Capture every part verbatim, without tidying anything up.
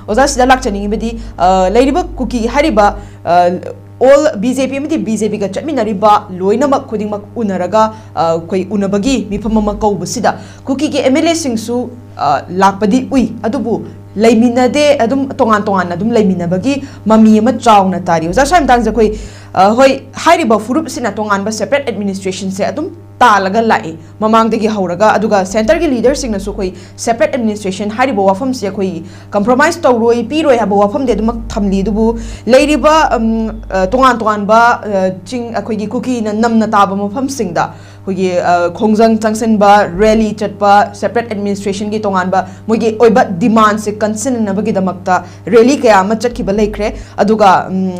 ꯑꯣꯖꯥ, ꯁꯤꯗ ꯂꯥꯛꯆꯅꯤꯡꯉꯤꯕꯗꯤ, ꯑ, ꯂꯩꯔꯤꯕ ꯀꯨꯀꯤ ꯍꯥꯏꯔꯤꯕ, ꯑ, ꯑꯣꯜ ꯕꯤ ꯖꯦ ꯄꯤ ꯑꯃꯗꯤ ꯕꯤ ꯖꯦ ꯄꯤꯒ ꯆꯠꯃꯤꯟꯅꯔꯤꯕ ꯂꯣꯏꯅꯃꯛ ꯈꯨꯗꯤꯡꯃꯛ ꯎꯅꯔꯒ, ꯑ, ꯑꯩꯈꯣꯏ ꯎꯅꯕꯒꯤ ꯃꯤꯐꯝ ꯑꯃ ꯀꯧꯕꯁꯤꯗ ꯀꯨꯀꯤꯒꯤ ꯑꯦꯝ ꯑꯦꯜ ꯑꯦꯁꯤꯡꯁꯨ, ꯑ, ꯂꯥꯛꯄꯗꯤ ꯎꯏ, ꯑꯗꯨꯕꯨ ꯂꯩꯃꯤꯟꯅꯗꯦ, ꯑꯗꯨꯝ ꯇꯣꯉꯥꯟ ꯇꯣꯉꯥꯟꯅ ꯑꯗꯨꯝ ꯂꯩꯃꯤꯟꯅꯕꯒꯤ ꯃꯃꯤ ꯑꯃ ꯆꯥꯎꯅ ꯇꯥꯔꯤ꯫ ꯑꯣꯖꯥ, ꯁ꯭ꯋꯥꯏ ꯃꯇꯥꯡꯁꯦ ꯑꯩꯈꯣꯏ, ꯑ, ꯍꯣꯏ, ꯍꯥꯏꯔꯤꯕ ꯐꯨꯔꯨꯞꯁꯤꯅ ꯇꯣꯉꯥꯟꯕ ꯁꯦꯄꯔꯦꯠ ꯑꯦꯗꯃꯤꯅꯤꯁꯇ꯭ꯔꯦꯁꯟꯁꯦ ꯑꯗꯨꯝ ꯇꯥꯜꯂꯒ ꯂꯥꯛꯏ ꯃꯃꯥꯡꯗꯒꯤ ꯍꯧꯔꯒ, ꯑꯗꯨꯒ ꯁꯦꯟꯇꯔꯒꯤ ꯂꯤꯗꯔꯁꯤꯡꯅꯁꯨ ꯑꯩꯈꯣꯏ ꯁꯦꯄꯔꯦꯠ ꯑꯦꯗꯃꯤꯅꯤꯁꯇ꯭ꯔꯦꯁꯟ ꯍꯥꯏꯔꯤꯕ ꯋꯥꯐꯝꯁꯦ ꯑꯩꯈꯣꯏ ꯀꯝꯄ꯭ꯔꯣꯃꯥꯏꯁ ꯇꯧꯔꯣꯏ, ꯄꯤꯔꯣꯏ ꯍꯥꯏꯕ ꯋꯥꯐꯝꯗꯤ ꯑꯗꯨꯃꯛ ꯊꯝꯂꯤ꯫ ꯑꯗꯨꯕꯨ ꯂꯩꯔꯤꯕ, ꯎꯝ, ꯑ, ꯇꯣꯉꯥꯟ ꯇꯣꯉꯥꯟꯕ, ꯑ, ꯆꯤꯡ, ꯑꯩꯈꯣꯏꯒꯤ ꯀꯨꯀꯤꯅ ꯅꯝꯅ ꯇꯥꯕ ꯃꯐꯝꯁꯤꯡꯗ ꯑꯩꯈꯣꯏꯒꯤ, ꯑ, ꯈꯣꯡꯖꯪ ꯆꯪꯁꯤꯟꯕ, ꯔꯦꯂꯤ ꯆꯠꯄ, ꯁꯦꯄꯔꯦꯠ ꯑꯦꯗꯃꯤꯅꯤꯁꯇ꯭ꯔꯦꯁꯟꯒꯤ ꯇꯣꯉꯥꯟꯕ ꯃꯣꯏꯒꯤ ꯑꯣꯏꯕ ꯗꯤꯃꯥꯟꯁꯦ ꯀꯟꯁꯤꯟꯅꯅꯕꯒꯤꯗꯃꯛꯇ ꯔꯦꯂꯤ ꯀꯌꯥ ꯑꯃ ꯆꯠꯈꯤꯕ ꯂꯩꯈ꯭ꯔꯦ꯫ ꯑꯗꯨꯒ, ꯎꯝ,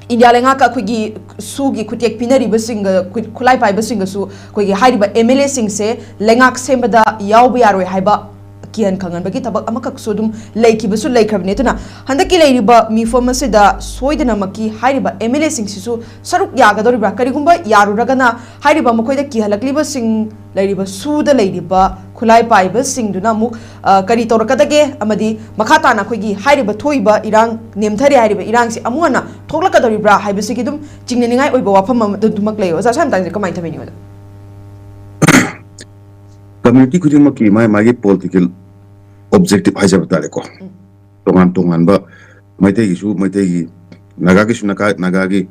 ꯏꯟꯗꯤꯌꯥ ꯂꯩꯉꯥꯛꯀ ꯑꯩꯈꯣꯏꯒꯤ ꯁꯨꯒꯤ ꯈꯨꯠꯌꯦꯛ ꯄꯤꯅꯔꯤꯕꯁꯤꯡꯒ, ꯈꯨ-, ꯈꯨꯠꯂꯥꯏ ꯄꯥꯏꯕꯁꯤꯡꯒꯁꯨ ꯑꯩꯈꯣꯏꯒꯤ ꯍꯥꯏꯔꯤꯕ ꯑꯦꯝ ꯑꯦꯜ ꯑꯦꯁꯤꯡꯁꯦ ꯂꯩꯉꯥꯛ ꯁꯦꯝꯕꯗ ꯌꯥꯎꯕ ꯌꯥꯔꯣꯏ ꯍꯥꯏꯕ ꯀꯤꯍꯟ ꯈꯪꯍꯟꯕꯒꯤ ꯊꯕꯛ ꯑꯃꯈꯛꯁꯨ ꯑꯗꯨꯝ ꯂꯩꯈꯤꯕꯁꯨ ꯂꯩꯈ꯭ꯔꯕꯅꯤ꯫ ꯑꯗꯨꯅ ꯍꯟꯗꯛꯀꯤ ꯂꯩꯔꯤꯕ ꯃꯤꯐꯝ ꯑꯁꯤꯗ ꯁꯣꯏꯗꯅꯃꯛꯀꯤ ꯍꯥꯏꯔꯤꯕ ꯑꯦꯝ ꯑꯦꯜ ꯑꯦꯁꯤꯡꯁꯤꯁꯨ ꯁꯔꯨꯛ ꯌꯥꯒꯗꯧꯔꯤꯕ꯭ꯔꯥ? ꯀꯔꯤꯒꯨꯝꯕ ꯌꯥꯔꯨꯔꯒꯅ ꯍꯥꯏꯔꯤꯕ ꯃꯈꯣꯏꯗ ꯀꯤꯍꯜꯂꯛꯂꯤꯕꯁꯤꯡ, ꯂꯩꯔꯤꯕ ꯁꯨꯗ ꯂꯩꯔꯤꯕ ꯈꯨꯠꯂꯥꯏ ꯄꯥꯏꯕꯁꯤꯡꯗꯨꯅ ꯑꯃꯨꯛ, ꯑ, ꯀꯔꯤ ꯇꯧꯔꯛꯀꯗꯒꯦ? ꯑꯃꯗꯤ ꯃꯈꯥ ꯇꯥꯅ ꯑꯩꯈꯣꯏꯒꯤ ꯍꯥꯏꯔꯤꯕ ꯊꯣꯛꯏꯕ ꯏꯔꯥꯡ, ꯅꯦꯝꯊꯔꯦ ꯍꯥꯏꯔꯤꯕ ꯏꯔꯥꯡꯁꯤ ꯑꯃꯨꯛ ꯍꯟꯅ ꯊꯣꯛꯂꯛꯀꯗꯧꯔꯤꯕ꯭ꯔꯥ ꯍꯥꯏꯕꯁꯤꯒꯤ ꯑꯗꯨꯝ ꯆꯤꯡꯅꯅꯤꯡꯉꯥꯏ ꯑꯣꯏꯕ ꯋꯥꯐꯝ ꯑꯃ ꯑꯗꯨꯃꯛ ꯂꯩ꯫ ꯑꯣꯖꯥ, ꯁ꯭ꯋꯥꯏ ꯃꯇꯥꯡꯁꯦ ꯀꯃꯥꯏꯅ ꯊꯝꯕꯤꯅꯤꯡꯉꯤ, ꯑꯣꯖꯥ? ꯀꯝꯃ꯭ꯌꯨꯅꯤꯇꯤ ꯈꯨꯗꯤꯡꯃꯛꯀꯤ ꯃꯥꯒꯤ ꯃꯥꯒꯤ ꯄꯣꯂꯤꯇꯤꯀꯦꯜ ꯑꯣꯕꯖꯦꯛꯇꯤꯚ ꯍꯥꯏꯖꯕ ꯇꯥꯔꯦꯀꯣ꯫ ꯇꯣꯉꯥꯟ ꯇꯣꯉꯥꯟꯕ, ꯃꯩꯇꯩꯒꯤꯁꯨ ꯃꯩꯇꯩꯒꯤ, ꯅꯥꯒꯥꯒꯤꯁꯨ ꯅꯥꯒꯥ, ꯅꯥꯒꯥꯒꯤ,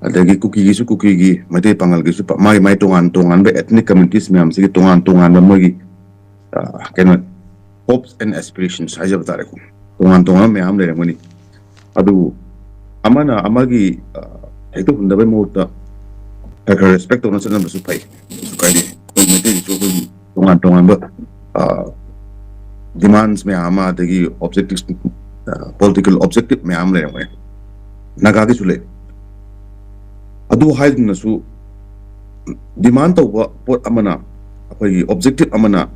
ꯑꯗꯒꯤ ꯀꯨꯀꯤꯒꯤꯁꯨ ꯀꯨꯀꯤꯒꯤ, ꯃꯩꯇꯩ ꯄꯥꯉꯜꯒꯤꯁꯨ ꯄ-, ꯃꯥꯒꯤ ꯃꯥꯒꯤ ꯇꯣꯉꯥꯟ ꯇꯣꯉꯥꯟꯕ ethnic communities ꯃꯌꯥꯝꯁꯤꯒꯤ ꯇꯣꯉꯥꯟ ꯇꯣꯉꯥꯟꯕ ꯃꯣꯏꯒꯤ, ꯑ, ꯀꯩꯅꯣ, hopes and aspirations ꯍꯥꯏꯖꯕ ꯇꯥꯔꯦꯀꯣ, ꯇꯣꯉꯥꯟ ꯇꯣꯉꯥꯟꯕ ꯃꯌꯥꯝ ꯑꯃ ꯂꯩꯔꯝꯒꯅꯤ꯫ ꯑꯗꯨꯕꯨ ꯑꯃꯅ ꯑꯃꯒꯤ, ꯑ, ꯍꯦꯛꯇ ꯍꯨꯟꯗꯕꯩ ꯃꯍꯨꯠꯇ ꯈꯔ ꯈꯔ ꯔꯦꯁꯄꯦꯛ ꯇꯧꯅ ꯆꯠꯅꯕꯁꯨ ꯐꯩ, ꯀꯩꯁꯨ ꯀꯥꯏꯗꯦ꯫ ꯑꯩꯈꯣꯏ ꯃꯩꯇꯩꯒꯤꯁꯨ ꯑꯩꯈꯣꯏꯒꯤ ꯇꯣꯉꯥꯟ ꯇꯣꯉꯥꯟꯕ, ꯑ, ꯗꯤꯃꯥꯟꯁ ꯃꯌꯥꯝ ꯑꯃ, ꯑꯗꯒꯤ ꯑꯣꯕꯖꯦꯛꯇꯤꯚ, ꯄꯣꯂꯤꯇꯤꯀꯦꯜ ꯑꯣꯕꯖꯦꯛꯇꯤꯚ ꯃꯌꯥꯝ ꯑꯃ ꯂꯩꯔꯝꯒꯅꯤ꯫ ꯅꯥꯒꯥꯒꯤꯁꯨ ꯂꯩ꯫ ꯑꯗꯨ ꯍꯥꯏꯗꯨꯅꯁꯨ ꯗꯤꯃꯥꯟ ꯇꯧꯕ ꯄꯣꯠ ꯑꯃꯅ, ꯑꯩꯈꯣꯏꯒꯤ ꯑꯣꯕꯖꯦꯛꯇꯤꯚ ꯑꯃꯅ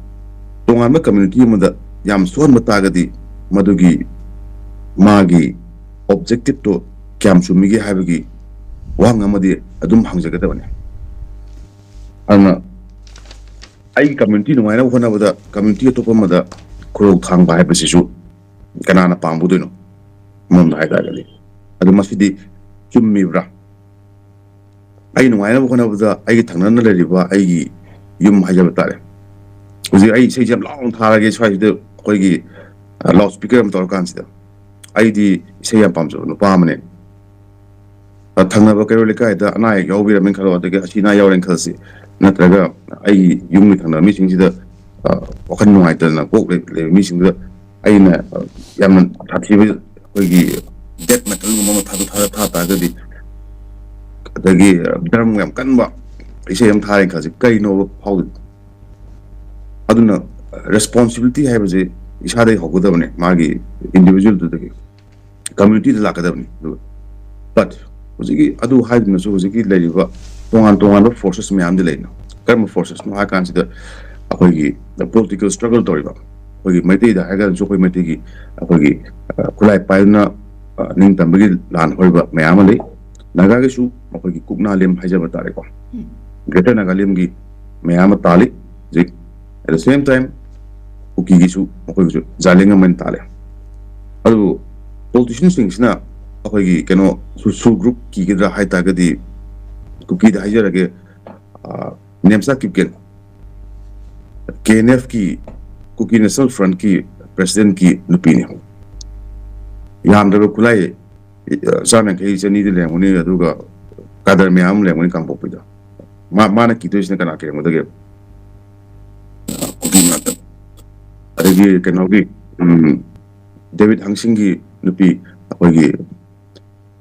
ꯇꯣꯉꯥꯟꯕ ꯀꯝꯃ꯭ꯌꯨꯅꯤꯇꯤ ꯑꯃꯗ ꯌꯥꯝ ꯁꯣꯛꯍꯟꯕ ꯇꯥꯔꯒꯗꯤ, ꯃꯗꯨꯒꯤ ꯃꯥꯒꯤ ꯑꯣꯕꯖꯦꯛꯇꯤꯚꯇꯣ ꯀꯌꯥꯝ ꯆꯨꯝꯃꯤꯒꯦ ꯍꯥꯏꯕꯒꯤ ꯋꯥꯍꯪ ꯑꯃꯗꯤ ꯑꯗꯨꯝ ꯍꯪꯖꯒꯗꯕꯅꯤ꯫ ꯑꯗꯨꯅ ꯑꯩꯒꯤ ꯀꯝꯃ꯭ꯌꯨꯅꯤꯇꯤ ꯅꯨꯡꯉꯥꯏꯅꯕ ꯍꯣꯠꯅꯕꯗ ꯀꯝꯃ꯭ꯌꯨꯅꯤꯇꯤ ꯑꯇꯣꯞꯄ ꯑꯃꯗ ꯈꯨꯔꯧ ꯊꯥꯡꯕ ꯍꯥꯏꯕꯁꯤꯁꯨ ꯀꯅꯥꯅ ꯄꯥꯝꯒꯗꯣꯏꯅꯣ? ꯑꯃꯔꯣꯝꯗ ꯍꯥꯏꯇꯥꯔꯒꯗꯤ, ꯑꯗꯨ ꯃꯁꯤꯗꯤ ꯆꯨꯝꯃꯤꯕ꯭ꯔꯥ? ꯑꯩ ꯅꯨꯡꯉꯥꯏꯅꯕ ꯍꯣꯠꯅꯕꯗ ꯑꯩꯒꯤ ꯊꯪꯅꯅ ꯂꯩꯔꯤꯕ ꯑꯩꯒꯤ ꯌꯨꯝ ꯍꯥꯏꯖꯕ ꯇꯥꯔꯦ꯫ ꯍꯧꯖꯤꯛ ꯑꯩ ꯏꯁꯩꯁꯦ ꯌꯥꯝ ꯂꯥꯎꯅ ꯊꯥꯔꯒꯦ ꯁ꯭ꯋꯥꯏꯁꯤꯗ, ꯑꯩꯈꯣꯏꯒꯤ ꯂꯥꯎꯠ ꯁ꯭ꯄꯤꯀꯔ ꯑꯃ ꯇꯧꯔꯀꯥꯟꯁꯤꯗ꯫ ꯑꯩꯗꯤ ꯏꯁꯩ ꯌꯥꯝ ꯄꯥꯝꯖꯕ ꯅꯨꯄꯥ ꯑꯃꯅꯦ꯫ ꯑ, ꯊꯪꯅꯕ ꯀꯩꯔꯣꯜ ꯂꯩꯀꯥꯏꯗ ꯑꯅꯥ ꯑꯌꯦꯛ ꯌꯥꯎꯕꯤꯔꯝꯃꯦꯅ ꯈꯜꯂꯣ, ꯑꯗꯒꯤ ꯑꯁꯤ ꯑꯅꯥ ꯌꯥꯎꯔꯦꯅ ꯈꯜꯂꯁꯤ, ꯅꯠꯇ꯭ꯔꯒ ꯑꯩꯒꯤ ꯌꯨꯝꯒꯤ ꯊꯪꯅꯕ ꯃꯤꯁꯤꯡꯁꯤꯗ, ꯑ, ꯋꯥꯈꯜ ꯅꯨꯡꯉꯥꯏꯇꯗꯅ ꯀꯣꯛ ꯂꯩ-, ꯂꯩꯕ ꯃꯤꯁꯤꯡꯗꯨꯗ ꯑꯩꯅ, ꯑ, ꯌꯥꯝꯅ ꯁꯥꯊꯤꯕ ꯑꯩꯈꯣꯏꯒꯤ ꯗꯦꯠ ꯃꯦꯇꯜꯒꯨꯝꯕ ꯑꯃ ꯊꯥꯗꯣꯛ-, ꯊꯥ-, ꯊꯥ ꯇꯥꯔꯒꯗꯤ, ꯑꯗꯒꯤ, ꯑ, ꯗ꯭ꯔꯝ ꯌꯥꯝ ꯀꯟꯕ ꯏꯁꯩ ꯑꯃ ꯊꯥꯔꯦꯅ ꯈꯜꯂꯁꯤ, ꯀꯩꯅꯣꯕ ꯐꯥꯎꯗꯣꯏꯗꯣ? ꯑꯗꯨꯅ ꯔꯦꯁꯄꯣꯟꯁꯤꯕꯤꯂꯤꯇꯤ ꯍꯥꯏꯕꯁꯦ ꯏꯁꯥꯗꯒꯤ ꯍꯧꯒꯗꯕꯅꯦ, ꯃꯥꯒꯤ ꯏꯟꯗꯤꯕꯤꯖꯨꯋꯦꯜꯗꯨꯗꯒꯤ꯫ ꯀꯝꯃ꯭ꯌꯨꯅꯤꯇꯤꯗ ꯂꯥꯛꯀꯗꯕꯅꯤ꯫ ꯑꯗꯨꯒ, ꯕꯠ ꯍꯧꯖꯤꯛꯀꯤ ꯑꯗꯨ ꯍꯥꯏꯗꯨꯅꯁꯨ ꯍꯧꯖꯤꯛꯀꯤ ꯂꯩꯔꯤꯕ ꯇꯣꯉꯥꯟ ꯇꯣꯉꯥꯟꯕ ꯐꯣꯔꯁꯦꯁ ꯃꯌꯥꯝꯗꯤ ꯂꯩꯅ꯫ ꯀꯔꯝꯕ ꯐꯣꯔꯁꯦꯁꯅꯣ ꯍꯥꯏ ꯀꯥꯟꯁꯤꯗ, ꯑꯩꯈꯣꯏꯒꯤ ꯄꯣꯂꯤꯇꯤꯀꯦꯜ ꯁ꯭ꯇ꯭ꯔꯒꯜ ꯇꯧꯔꯤꯕ, ꯑꯩꯈꯣꯏꯒꯤ ꯃꯩꯇꯩꯗ ꯍꯥꯏꯔꯒꯅꯁꯨ ꯑꯩꯈꯣꯏ ꯃꯩꯇꯩꯒꯤ, ꯑꯩꯈꯣꯏꯒꯤ, ꯑ, ꯈꯨꯠꯂꯥꯏ ꯄꯥꯏꯗꯨꯅ, ꯑ, ꯅꯤꯡꯇꯝꯕꯒꯤ ꯂꯥꯟ ꯍꯧꯔꯤꯕ ꯃꯌꯥꯝ ꯑꯃ ꯂꯩ꯫ ꯅꯥꯒꯥꯒꯤꯁꯨ ꯑꯩꯈꯣꯏꯒꯤ ꯀꯨꯛꯅꯥꯂꯦꯝ ꯍꯥꯏꯖꯕ ꯇꯥꯔꯦꯀꯣ, ꯒ꯭ꯔꯦꯇꯔ ꯅꯥꯒꯥꯂꯦꯝꯒꯤ ꯃꯌꯥꯝ ꯑꯃ ꯇꯥꯜꯂꯤ ꯍꯧꯖꯤꯛ꯫ At the same time, ꯀꯨꯀꯤꯒꯤꯁꯨ ꯃꯈꯣꯏꯒꯤꯁꯨ ꯖꯥꯂꯦꯡ ꯑꯃ ꯑꯣꯏꯅ ꯇꯥꯜꯂꯦ꯫ ꯑꯗꯨꯕꯨ ꯄꯣꯂꯤꯇꯤꯁꯤꯌꯟꯁꯤꯡꯁꯤꯅ ꯑꯩꯈꯣꯏꯒꯤ ꯀꯩꯅꯣ ꯁꯨ-, ꯁꯨ ꯒ꯭ꯔꯨꯞ ꯀꯤꯒꯗ꯭ꯔꯥ ꯍꯥꯏ ꯇꯥꯔꯒꯗꯤ, ꯀꯨꯀꯤꯗ ꯍꯥꯏꯖꯔꯒꯦ, ꯑ, ꯅꯦꯝꯆꯥ ꯀꯤꯞꯒꯦꯟ, ꯀꯦ ꯑꯦꯟ ꯑꯦꯐꯀꯤ, ꯀꯨꯀꯤ ꯅꯦꯁꯅꯦꯜ ꯐ꯭ꯔꯟꯠꯀꯤ ꯄ꯭ꯔꯦꯁꯤꯗꯦꯟꯠꯀꯤ ꯅꯨꯄꯤꯅꯤ꯫ ꯌꯥꯝꯗ꯭ꯔꯕ ꯈꯨꯠꯂꯥꯏ, ꯑ, ꯆꯥꯝ ꯌꯥꯡꯈꯩ, ꯆꯅꯤꯗꯤ ꯂꯩꯔꯝꯒꯅꯤ, ꯑꯗꯨꯒ ꯀꯥꯗꯔ ꯃꯌꯥꯝ ꯑꯃ ꯂꯩꯔꯝꯒꯅꯤ ꯀꯥꯡꯄꯣꯛꯄꯤꯗ꯫ ꯃꯥ-, ꯃꯥꯅ ꯀꯤꯗꯣꯏꯁꯤꯅ ꯀꯅꯥ ꯀꯤꯔꯝꯒꯗꯒꯦ? ꯑ, ꯀꯨꯀꯤ ꯉꯥꯛꯇ꯫ ꯑꯗꯒꯤ ꯀꯩꯅꯣꯒꯤ, ꯎꯝ, ꯗꯦꯕꯤꯠ ꯍꯪꯁꯤꯡꯒꯤ ꯅꯨꯄꯤ, ꯑꯩꯈꯣꯏꯒꯤ,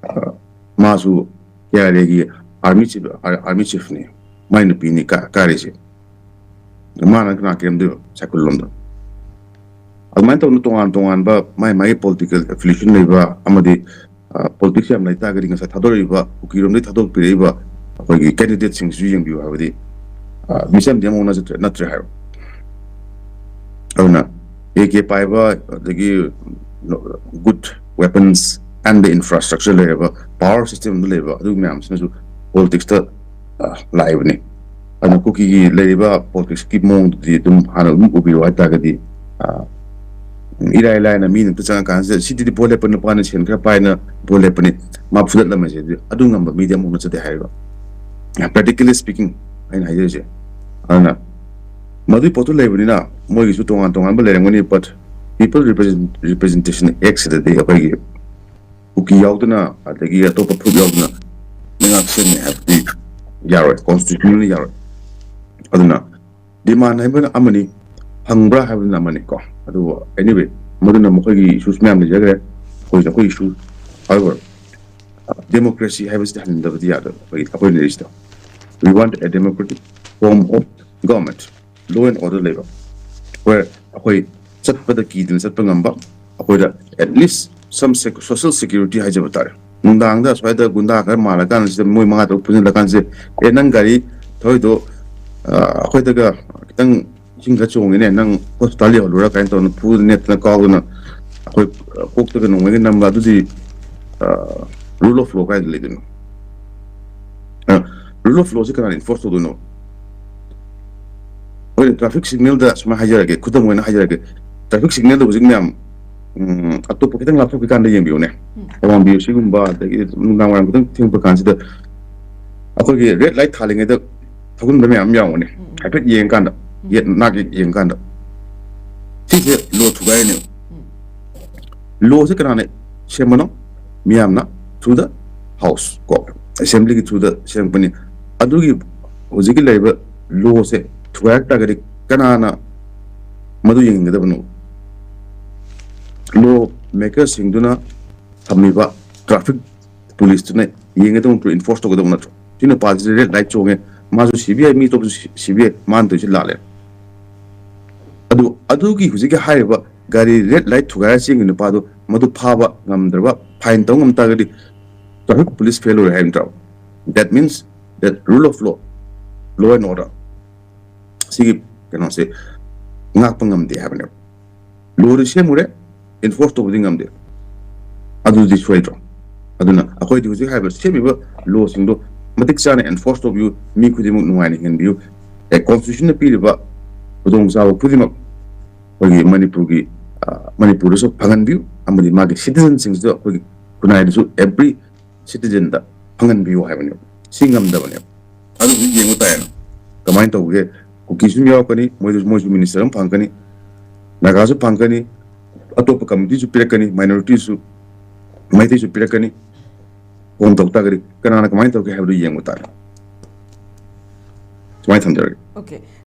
ꯑ, ꯃꯥꯁꯨ ꯀꯦ ꯑꯥꯔ ꯑꯦꯒꯤ ꯑꯥꯔꯃꯤ ꯆꯤꯐ, ꯑꯥꯔ-, ꯑꯥꯔꯃꯤ ꯆꯤꯐꯅꯤ꯫ ꯃꯥꯏ ꯅꯨꯄꯤꯅꯤ ꯀꯥ-, ꯀꯥꯔꯤꯁꯦ꯫ ꯃꯥꯅ ꯀꯅꯥ ꯀꯤꯔꯝꯗꯣꯏꯕ ꯁꯥꯏꯀꯨꯜ ꯂꯣꯝꯗ? ꯑꯗꯨꯃꯥꯏꯅ ꯇꯧꯗꯅ ꯇꯣꯉꯥꯟ ꯇꯣꯉꯥꯟꯕ ꯃꯥꯏ ꯃꯥꯏ ꯄꯣꯂꯤꯇꯤꯀꯦꯜ ꯑꯦꯐꯤꯂꯤꯌꯦꯁꯟ ꯂꯩꯕ ꯑꯃꯗꯤ, ꯑ, ꯄꯣꯂꯤꯇꯤꯛꯁ ꯌꯥꯝ ꯂꯩ ꯇꯥꯔꯒꯗꯤ ꯉꯁꯥꯏ ꯊꯥꯗꯣꯔꯛꯏꯕ, ꯀꯨꯀꯤꯔꯣꯝꯗꯒꯤ ꯊꯥꯗꯣꯛꯄꯤꯔꯛꯏꯕ ꯑꯩꯈꯣꯏꯒꯤ ꯀꯦꯟꯗꯤꯗꯦꯠꯁꯤꯡꯁꯤꯁꯨ ꯌꯦꯡꯕꯤꯌꯨ ꯍꯥꯏꯕꯗꯤ, ꯑ, ꯃꯤꯆꯝꯗꯤ ꯑꯃꯨꯛ ꯅꯠꯇ꯭ꯔꯦ, ꯅꯠꯇ꯭ꯔꯦ ꯍꯥꯏꯕ꯫ ꯑꯗꯨꯅ ꯑꯦ ꯀꯦ ꯄꯥꯏꯕ, ꯑꯗꯒꯤ good weapons and the infrastructure ꯂꯩꯔꯕ, ꯄꯥꯋꯔ ꯁꯤꯁꯇꯦꯝꯗ ꯂꯩꯕ ꯑꯗꯨ ꯃꯌꯥꯝꯁꯤꯅꯁꯨ ꯄꯣꯂꯤꯇꯤꯛꯁꯇ, ꯑ, ꯂꯥꯛꯏꯕꯅꯤ꯫ ꯑꯗꯨꯅ ꯀꯨꯀꯤꯒꯤ ꯂꯩꯔꯤꯕ ꯄꯣꯂꯤꯇꯤꯛꯁꯀꯤ ꯃꯑꯣꯡꯗꯨꯗꯤ ꯑꯗꯨꯝ ꯍꯥꯟꯅ ꯑꯗꯨꯝ ꯎꯕꯤꯌꯨ ꯍꯥꯏꯇꯥꯔꯒꯗꯤ, ꯑ, ꯏꯔꯥꯏ ꯂꯥꯏꯅ ꯃꯤꯅ ꯑꯝꯇ ꯆꯪꯉꯀꯥꯟꯁꯤꯗ, "ꯁꯤꯗꯤ ꯚꯣꯠ ꯂꯦꯞꯄ ꯅꯨꯄꯥꯅ ꯁꯦꯟ ꯈꯔ ꯄꯥꯏꯅ ꯚꯣꯠ ꯂꯦꯞꯄꯅꯤ, ꯃꯥ ꯐꯨꯗꯠꯂꯝꯃꯁꯦ", ꯑꯗꯨ, ꯑꯗꯨ ꯉꯝꯕ ꯃꯤꯗꯤ ꯑꯃꯨꯛ ꯅꯠꯆꯗꯦ ꯍꯥꯏꯔꯤꯕ꯫ Practically speaking ꯑꯩꯅ ꯍꯥꯏꯖꯔꯤꯁꯦ꯫ ꯑꯗꯨꯅ ꯃꯗꯨꯒꯤ ꯄꯣꯠꯇꯨ ꯂꯩꯕꯅꯤꯅ ꯃꯣꯏꯒꯤꯁꯨ ꯇꯣꯉꯥꯟ ꯇꯣꯉꯥꯟꯕ ꯂꯩꯔꯝꯒꯅꯤ, but People Represent- Representation Act ꯁꯤꯗꯗꯤ ꯑꯩꯈꯣꯏꯒꯤ ꯀꯨꯀꯤ ꯌꯥꯎꯗꯅ, ꯑꯗꯒꯤ ꯑꯇꯣꯞꯄ ꯐꯨꯔꯨꯞ ꯌꯥꯎꯗꯅ ꯂꯩꯉꯥꯛ ꯁꯦꯝꯅꯤ ꯍꯥꯏꯕꯗꯤ ꯌꯥꯔꯣꯏ, constitutionally ꯌꯥꯔꯣꯏ꯫ ꯑꯗꯨꯅ demand ꯍꯥꯏꯕꯅ ꯑꯃꯅꯤ, ꯐꯪꯕ꯭ꯔꯥ ꯍꯥꯏꯕꯅ ꯑꯃꯅꯤ ꯀꯣ꯫ ꯑꯗꯨꯕꯨ anyway, ꯃꯗꯨꯅ ꯃꯈꯣꯏꯒꯤ issues ꯃꯌꯥꯝ ꯂꯩꯖꯈ꯭ꯔꯦ, ꯑꯩꯈꯣꯏꯁꯨ ꯑꯩꯈꯣꯏ issue꯫ However, democracy ꯍꯥꯏꯕꯁꯤꯗꯤ ꯍꯟꯗꯕꯗꯤ ꯌꯥꯗꯕ ꯑꯩꯈꯣꯏ, ꯑꯩꯈꯣꯏ ꯂꯩꯔꯤꯁꯤꯗ꯫ We want a democratic form of government, law and order ꯂꯩꯕ, where ꯑꯩꯈꯣꯏ ꯆꯠꯄꯗ ꯀꯤꯗꯅ ꯆꯠꯄ ꯉꯝꯕ, ꯑꯩꯈꯣꯏꯗ at least some sec- social security ꯍꯥꯏꯖꯕ ꯇꯥꯔꯦ꯫ ꯅꯨꯡꯗꯥꯡꯗ ꯑꯁ꯭ꯋꯥꯏꯗ ꯒꯨꯟꯗꯥ ꯈꯔ ꯃꯥꯜꯂꯀꯥꯟꯁꯤꯗ, ꯃꯣꯏ ꯃꯉꯥ ꯇꯔꯨꯛ ꯄꯨꯟꯁꯤꯜꯂꯀꯥꯟꯁꯤꯗ, "ꯑꯦ, ꯅꯪ ꯒꯥꯔꯤ ꯊꯧꯔꯤꯗꯣ, ꯑ, ꯑꯩꯈꯣꯏꯗꯒ ꯈꯤꯇꯪ ꯏꯁꯤꯡ ꯈꯔ ꯆꯣꯡꯉꯤꯅꯦ, ꯅꯪ ꯍꯣꯁꯄꯤꯇꯥꯜ ꯌꯧꯍꯜꯂꯨꯔꯥ?" ꯀꯥꯏꯅ ꯇꯧꯗꯅ ꯐꯨꯗꯅ ꯅꯦꯠꯇꯅ ꯀꯥꯎꯗꯅ ꯑꯩꯈꯣꯏ ꯀꯣꯛꯇꯒ ꯅꯣꯡꯃꯩꯒ ꯅꯝꯕ, ꯑꯗꯨꯗꯤ rule of law ꯀꯥꯏꯗ ꯂꯩꯗꯣꯏꯅꯣ? Rule of lawꯁꯤ ꯀꯅꯥꯅ enforce ꯇꯧꯗꯣꯏꯅꯣ? ꯑꯩꯈꯣꯏꯅ traffic signalꯗ ꯁꯨꯃꯥꯏꯅ ꯍꯥꯏꯖꯔꯒꯦ, ꯈꯨꯗꯝ ꯑꯣꯏꯅ ꯍꯥꯏꯖꯔꯒꯦ, traffic signalꯗ ꯍꯧꯖꯤꯛ ꯃꯌꯥꯝ, ꯎꯝ, ꯑꯇꯣꯞꯄ ꯈꯤꯇꯪ ꯂꯥꯞꯊꯣꯛꯈꯤꯀꯥꯟꯗ ꯌꯦꯡꯕꯤꯌꯨꯅꯦ, ꯑꯋꯥꯡ ꯕꯤ ꯑꯣ ꯁꯤꯒꯨꯝꯕ, ꯑꯗꯒꯤ ꯅꯨꯡꯗꯥꯡ ꯋꯥꯏꯔꯝ ꯈꯤꯇꯪ ꯊꯦꯡꯉꯛꯄ ꯀꯥꯟꯁꯤꯗ ꯑꯩꯈꯣꯏꯒꯤ red light ꯊꯥꯜꯂꯤꯉꯩꯗ ꯊꯧꯒꯟꯕ ꯃꯌꯥꯝ ꯑꯃ ꯌꯥꯎꯕꯅꯦ꯫ ꯎꯝ, ꯎꯝ꯫ ꯍꯥꯏꯐꯦꯠ ꯌꯦꯡꯀꯥꯟꯗ, ꯎꯝ꯫ ꯌꯦꯠ ꯅꯥꯛ ꯌꯦꯠ ꯌꯦꯡꯀꯥꯟꯗ, ꯁꯤꯁꯦ law ꯊꯨꯒꯥꯏꯔꯤꯅꯦꯕ꯫ ꯎꯝ꯫ Lawꯁꯦ ꯀꯅꯥꯅ ꯁꯦꯝꯕꯅꯣ? ꯃꯤꯌꯥꯝꯅ, through the house ꯀꯣ, assemblyꯒꯤ throughꯗ ꯁꯦꯝꯃꯛꯄꯅꯤ꯫ ꯑꯗꯨꯒꯤ ꯍꯧꯖꯤꯛꯀꯤ ꯂꯩꯔꯤꯕ lawꯁꯦ ꯊꯨꯒꯥꯏꯔꯛ ꯇꯥꯔꯒꯗꯤ ꯀꯅꯥꯅ ꯃꯗꯨ ꯌꯦꯡꯒꯗꯕꯅꯣ? Law makerꯁꯤꯡꯗꯨꯅ ꯊꯝꯃꯤꯕ traffic policeꯇꯨꯅ ꯌꯦꯡꯒꯗꯕ ꯅꯠꯇ꯭ꯔꯣ, enforce ꯇꯧꯒꯗꯕ ꯅꯠꯇ꯭ꯔꯣ? ꯁꯤ ꯅꯨꯄꯥꯁꯤꯗꯤ red light ꯆꯣꯡꯉꯦ, ꯃꯥꯁꯨ ꯁꯤꯕ ꯌꯥꯏ, ꯃꯤ ꯑꯇꯣꯞꯄꯁꯨ ꯁꯤ-, ꯁꯤꯕ ꯌꯥꯏ, ꯃꯥꯅ ꯇꯧꯔꯤꯁꯤ ꯂꯥꯜꯂꯦ꯫ ꯑꯗꯨ, ꯑꯗꯨꯒꯤ ꯍꯧꯖꯤꯛꯀꯤ ꯍꯥꯏꯔꯤꯕ ꯒꯥꯔꯤ red light ꯊꯨꯒꯥꯏꯔ ꯆꯦꯟꯈꯤꯕ ꯅꯨꯄꯥꯗꯨ ꯃꯗꯨ ꯐꯥꯕ ꯉꯝꯗ꯭ꯔꯕ, fine ꯇꯧ ꯉꯝ ꯇꯥꯔꯒꯗꯤ traffic police fail ꯑꯣꯏꯔꯦ ꯍꯥꯏꯕ ꯅꯠꯇ꯭ꯔꯣ? That means that rule of law, law and order ꯁꯤꯒꯤ ꯀꯩꯅꯣꯁꯦ ꯉꯥꯛꯄ ꯉꯝꯗꯦ ꯍꯥꯏꯕꯅꯦꯕ꯫ Lawꯗꯤ ꯁꯦꯝꯃꯨꯔꯦ, enforce ꯇꯧꯕꯗꯤ ꯉꯝꯗꯦ, ꯑꯗꯨꯗꯤ ꯁꯣꯏꯗ꯭ꯔꯣ? ꯑꯗꯨꯅ ꯑꯩꯈꯣꯏꯗꯤ ꯍꯧꯖꯤꯛ ꯍꯥꯏꯔꯤꯕ ꯁꯦꯝꯃꯤꯕ lawꯁꯤꯡꯗꯣ ꯃꯇꯤꯛ ꯆꯥꯅ enforce ꯇꯧꯕꯤꯌꯨ, ꯃꯤ ꯈꯨꯗꯤꯡꯃꯛ ꯅꯨꯡꯉꯥꯏꯅ ꯍꯤꯡꯕꯤꯌꯨ꯫ ꯑꯦ, constitutionꯅ ꯄꯤꯔꯤꯕ ꯈꯨꯗꯣꯡꯆꯥꯕ ꯈꯨꯗꯤꯡꯃꯛ ꯑꯩꯈꯣꯏꯒꯤ ꯃꯅꯤꯄꯨꯔꯒꯤ ꯃꯅꯤꯄꯨꯔꯗꯁꯨ ꯐꯪꯍꯟꯕꯤꯌꯨ, ꯑꯃꯗꯤ ꯃꯥꯒꯤ ꯁꯤꯇꯤꯖꯟꯁꯤꯡꯁꯤꯗ, ꯑꯩꯈꯣꯏꯒꯤ ꯈꯨꯟꯅꯥꯏꯗꯁꯨ every citizenꯗ ꯐꯪꯍꯟꯕꯤꯌꯨ ꯍꯥꯏꯕꯅꯦꯕ꯫ ꯁꯤ ꯉꯝꯗꯕꯅꯦꯕ꯫ ꯑꯗꯨ ꯍꯧꯖꯤꯛ ꯌꯦꯡꯕ ꯇꯥꯏꯅ ꯀꯃꯥꯏꯅ ꯇꯧꯒꯦ? ꯀꯨꯀꯤꯁꯨ ꯑꯗꯨꯝ ꯌꯥꯎꯔꯛꯀꯅꯤ, ꯃꯣꯏꯗꯁꯨ, ꯃꯣꯏꯁꯨ ꯃꯤꯅꯤꯁꯇꯔ ꯑꯃ ꯐꯪꯉꯛꯀꯅꯤ, ꯅꯥꯒꯥꯁꯨ ꯐꯪꯉꯛꯀꯅꯤ, ꯑꯇꯣꯞꯄ ꯀꯝꯃ꯭ꯌꯨꯅꯤꯇꯤꯁꯨ ꯄꯤꯔꯛꯀꯅꯤ, ꯃꯥꯏꯅꯣꯔꯤꯇꯤꯁꯨ, ꯃꯩꯇꯩꯁꯨ ꯄꯤꯔꯛꯀꯅꯤ, ꯐꯣꯝ ꯇꯧ ꯇꯥꯔꯒꯗꯤ ꯀꯅꯥꯅ ꯀꯃꯥꯏꯅ ꯇꯧꯒꯦ ꯍꯥꯏꯕꯗꯨ ꯌꯦꯡꯕ ꯇꯥꯔꯦ꯫ ꯁꯨꯃꯥꯏꯅ ꯊꯝꯖꯔꯒꯦ꯫ Okay.